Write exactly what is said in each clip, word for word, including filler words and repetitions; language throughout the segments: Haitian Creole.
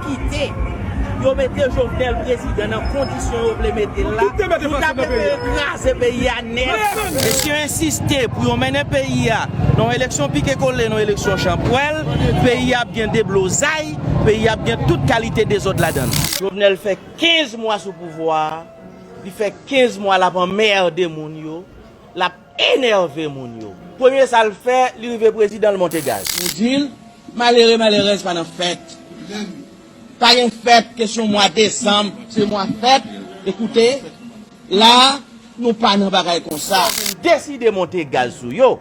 kite. Yo mete Jovenel prezidan nan kondisyon yo vle mete l la. Tout te mete pou ta prefere kraze peyi a nèt. Mesye yo ensiste pou yo mennen peyi a nan yon eleksyon pike kole, nan yon eleksyon chanpwèl. Peyi a ap gen deblozay, peyi a ap gen tout kalite dezòd ladan l. Jovenel fè kenz mwa sou pouvwa a, li fè kenz mwa l ap anmède moun yo, l ap enève moun yo. Premye sa l fè, li rive prezidan, l monte gaz. Nou di l, malere, malerèz pa nan fèt. Pa gen fèt, kesyon mwa desanm, se mwa fèt. Ekoute, la, nou pa nan bagay konsa. Deside monte gaz sou yo.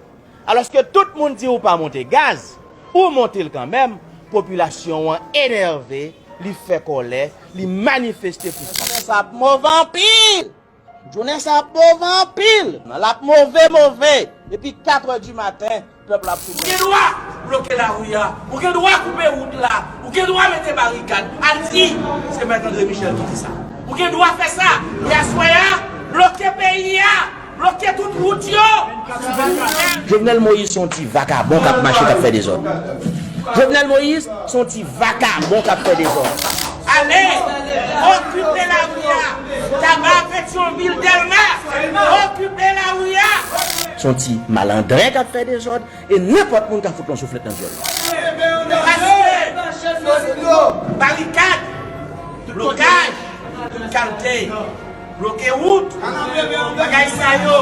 Alòske tout moun di ou pa monte gaz, ou monte l kanmenm, popilasyon an enève, li fè kòlè, li manifeste pou sa. Sa ap move anpil! Jounen sa ap move anpil. L ap move, move. Depi kat è di maten, pèp la ap sou. Ou gen dwa bloke lari a. Ou gen dwa koupe wout la. Ou gen dwa mete barikad. Al di, se Mèt André Michel ki di sa. Ou gen dwa fè sa. E aswè a, bloke peyi a. Bloke tout wout yo. Jovenel Moïse se yon ti vakabon k ap mache, k ap fè dezòd. Jovenel Moïse se yon ti vakabon k ap fè dezòd. Ale, okipe lari a. Taba, Petyonvil, Dèlma, okipe lari a. Se yon ti malandren k ap fè dezòd e nenpòt moun ka fout yon souflèt nan dyòl. Paske barikad, blokaj, tout kalte, bloke wout, bagay sa yo,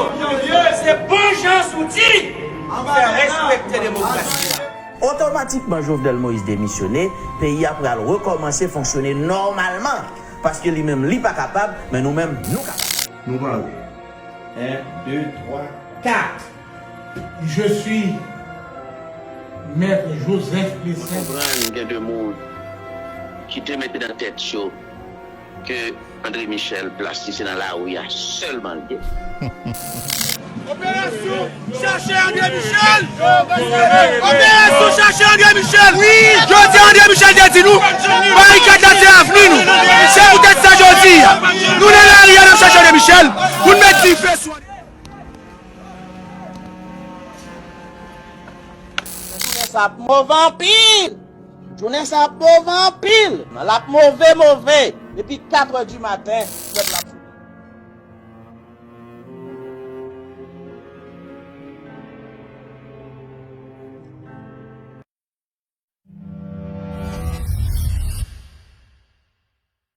se bon jan zouti pou fè respekte demokrasi a. Otomatikman, Jovenel Moïse demisyone, peyi a pral rekòmanse fonksyone nòmalman. Paske li menm, li pa kapab, men nou menm, nou kapab. Nou pare. En, de, twa, kat. Je suis Maître Joseph Mwen Blessing. Konprann gen de moun ki te mete nan tèt yo ke André Michel, plas li se nan lari a sèlman l ye. Operasyon chache André Michel! Operasyon chache André Michel! Wi, jodi a André Michel te di nou, barikad la se avni nou. Se poutèt sa jodi a, nou nan lari a n ap chache André Michel pou n met dife sou André. Jounen sa ap move anpil! Jounen sa ap move anpil! L ap move, move! Depi kat è di maten, pèp